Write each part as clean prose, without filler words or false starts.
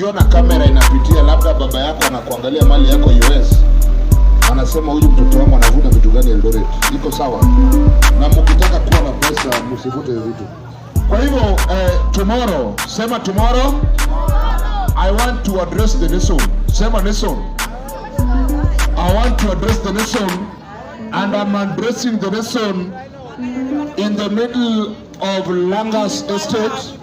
Ukiona kamera inapitia, labda baba yako anakuangalia mali yako US, anasema, "Huyu mtoto wangu anavuta vitu gani Eldoret? Iko sawa?" Na mkitaka kuwa na pesa, msivute vitu. Kwa hivyo tomorrow, sema tomorrow, I want to address the nation. Sema nation. I want to address the nation, and I'm addressing the nation in the middle of Langas Estate.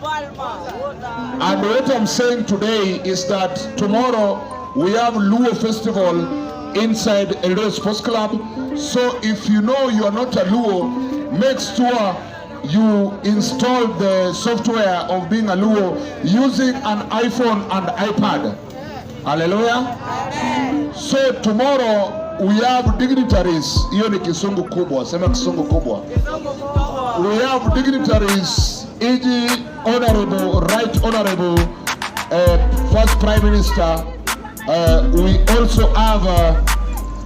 And what I'm saying today is that tomorrow we have Luo Festival inside Eldoret Sports Club. So if you know you are not a Luo, make sure you install the software of being a Luo using an iPhone and iPad. Hallelujah. So tomorrow we have dignitaries. Hiyo ni Kisungu kubwa, sema Kisungu kubwa. We have dignitaries, e.g. Honorable, Right Honorable First Prime Minister. We also have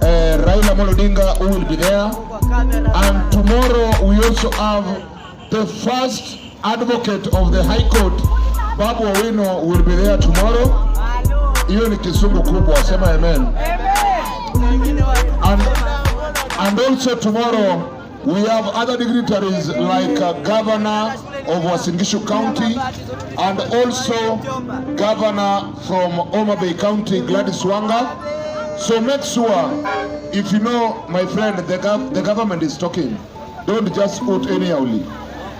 Raila Amolo Odinga, who will be there. And tomorrow we also have the first advocate of the High Court, Babu Owino, will be there tomorrow. Hiyo ni Kisungu kubwa, sema amen. And also tomorrow we have other dignitaries like Governor of Uasin Gishu County and also Governor from Homa Bay County, Gladys Wanga. So make sure, if you know, my friend, the government is talking. Don't just put anyhowly.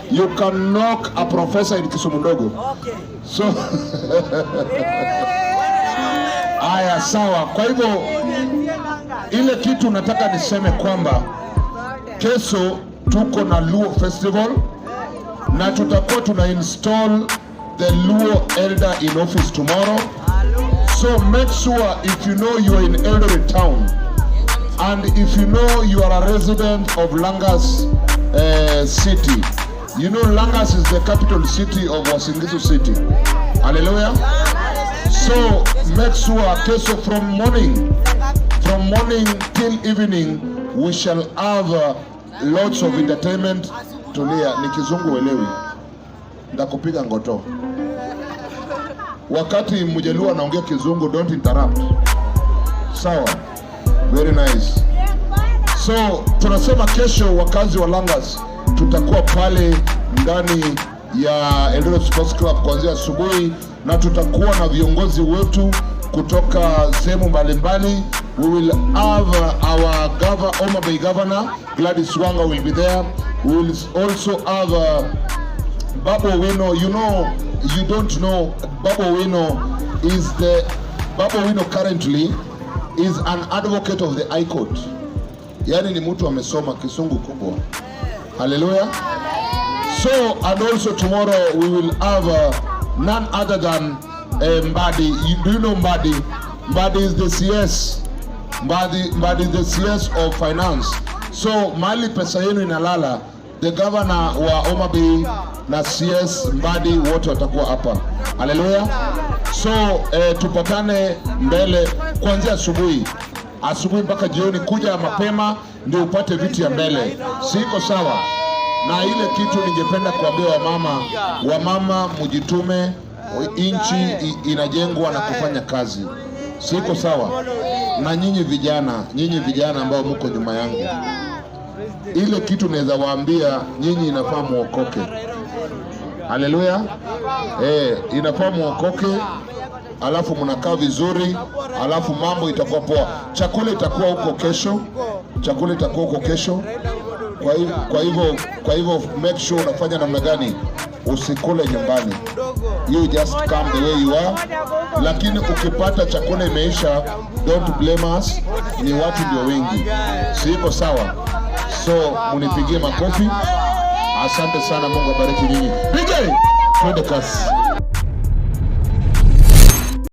You can knock a professor in Kisumu Ndogo. So haya, sawa. Kwa hivyo ile kitu nataka niseme kwamba kesho tuko na Luo Festival na tutakuwa tuna install the Luo elder in office tomorrow. So make sure, if you know you are in Eldoret town and if you know you are a resident of Langas city, you know Langas is the capital city of Uasin Gishu City. Hallelujah. So make sure kesho from morning till evening, we shall have lots of entertainment. Tulia, ni Kizungu uelewi, ndakupiga ngoto. Wakati Mjaluo anaongea Kizungu, don't interrupt. Sawa, very nice. So tunasema kesho, wakazi wa Langas, tutakuwa pale ndani ya Eldoret Sports Club kuanzia asubuhi, na tutakuwa na viongozi wetu kutoka sehemu mbalimbali. We will have our Homa Bay Governor Gladys Wanga will be there. We will also have Babu Owino. You know, you don't know, Babu Owino is the Babu Owino currently is an advocate of the High Court. Yani ni mtu amesoma Kisungu kubwa. Hallelujah. So, and also tomorrow we will have none other than Mbadi. Do you know Mbadi? Mbadi is the CS. Mbadi is the CS of finance. So, mali pesa yenu inalala, the governor wa Homa Bay na CS Mbadi wote watakuwa hapa. Hallelujah. So, tupatane mbele kuanzia asubuhi asubuhi mpaka jioni. Kuja mapema ndio upate viti ya mbele, siko sawa? Na ile kitu ningependa kuambia wamama, wamama mujitume, nchi inajengwa na kufanya kazi, siko sawa? Na nyinyi vijana ambao mko nyuma yangu, ile kitu naweza waambia nyinyi, inafaa muokoke. Haleluya! Inafaa muokoke, alafu mnakaa vizuri, alafu mambo itakuwa poa. Chakula itakuwa huko kesho, chakula itakuwa huko kesho. Kwa hivyo make sure unafanya namna gani, usikule nyumbani, you just come the way you are. Lakini ukipata chakula imeisha, don't blame us, ni watu ndio wengi, siko sawa? So munipigie makofi. Asante sana, Mungu abariki nyinyi. DJ, twende kasi.